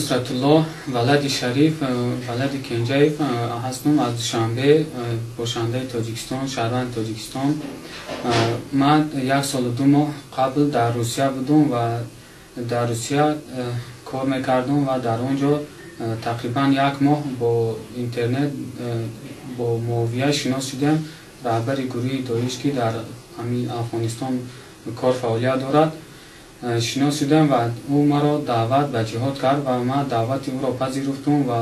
Нусратулло Валади Шариф Валади Кенҷаев ҳастам, аз Душанбе, бошандаи Тоҷикистон, шаҳрванди Тоҷикистон. Ман 1 солу 2 моҳ қабл дар Русия будум ва дар Русия кор мекардум ва дар он ҷо тақрибан як моҳ бо интернет бо Муовия шинос шудем, раҳбари гурӯҳи Доиш, ки дар ҳамин Афғонистон кор фаъолият дорад. Шинос шудем ва ӯ маро даъват ба ҷиҳод кард ва ман даъвати ӯро пазируфтум. Ва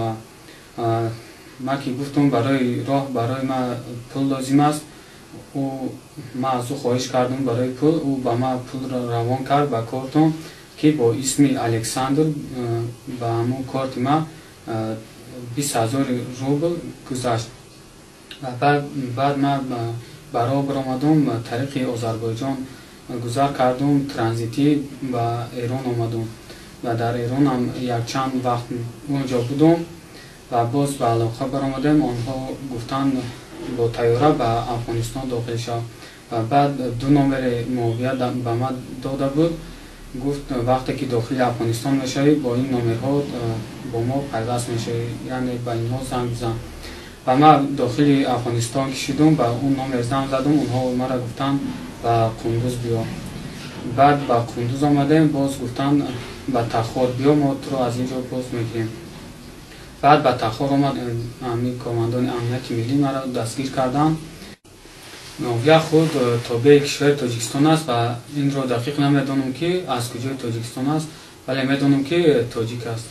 ман ки гуфтум, барои роҳ барои ман пул лозим аст, ӯ ман аз ӯ хоҳиш кардум барои пул, ӯ ба ман пулро равон кард ба кортум, ки бо исми Александр ба ҳамон корти ман 20 000 рубл гузашт. Ва баъд ман ба роҳ баромадум, тариқи Озарбойҷон гузар кардум, транзитӣ ба Эрон омадум ва дар Эронам якчанд вақт онҷо будум ва боз ба алоқа баромадем. Онҳо гуфтанд, бо тайёра ба Афғонистон дохил шав. Ва баъд ду номери Муовия ба ман дода буд, гуфт, вақте ки дохили Афғонистон мешавӣ, бо ин номерҳо бо мо пайваст мешавӣ, яъне ба инҳо занг бизан. Ва ман дохили Афғонистон ки шудум, ба он номер занг задум, онҳо маро гуфтанд, ба Қундуз биё. Баъд ба Қундуз омадем, боз гуфтанд, ба Тахор биё, мо туро аз ин ҷо боз мегирем. Баъд ба Тахор омад, ҳамин кормандони амнияти миллӣ маро дастгир карданд. Муовия худ тобеи кишвари Тоҷикистон аст ва инро дақиқ намедонам, ки аз куҷои Тоҷикистон аст, вале медонам, ки тоҷик аст.